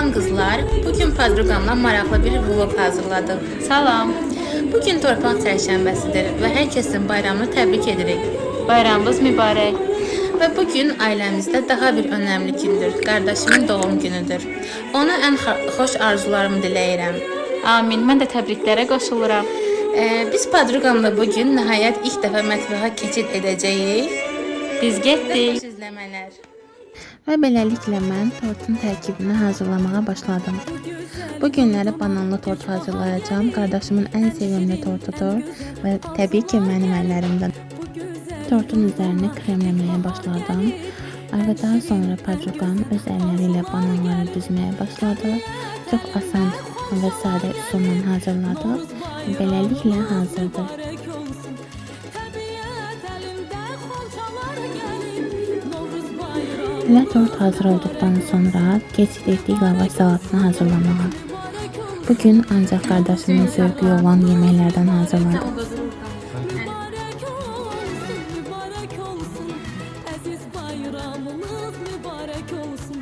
Salam qızlar. Bugün Padruqamla maraqlı bir vlog hazırladıq. Salam. Bugün torpaq çərşənbəsidir və hər kəsin bayramını təbrik edirik. Bayramınız mübarək. Və bugün ailəmizdə daha bir önəmli gündür. Qardaşımın doğum günüdür. Ona ən xoş arzularımı diləyirəm. Amin. Mən də təbriklərə qoşuluram. Biz Padruqamla bugün nəhayət ilk dəfə mətbəxə keçid edəcəyik. Biz getdik. Xoş izləmələr. Və beləliklə mən tortun tərkibini hazırlamağa başladım. Bu günləri bananlı tort hazırlayacağam. Qardaşımın ən sevimli tortudur və təbii ki, mənim əllərimdən. Tortun üzərini kremləməyə başladım. Və daha sonra Padruqam öz əlləri ilə bananları düzməyə başladı. Çox asan və sadə üsulla hazırladıq. Beləliklə hazırdır. Mübarək olsun. Təbiət əlində xonçalar gəlir. Novruz bayramı Elə tort hazır olduqdan sonra keçid etdik lavaş salatını hazırlamağa. mübarək olsun. Bugün ancaq qardaşımın zövqü olan yeməklərdən hazırladım. Mübarək olsun, mübarək olsun. Əziz bayramımız mübarək olsun.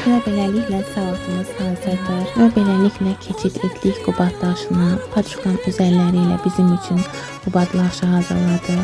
Və beləliklə salatımız hazırdır. Və beləliklə keçid etdik qubadlı aşına. Padruqam öz əlləri ilə bizim üçün qubadlı aşı hazırladı.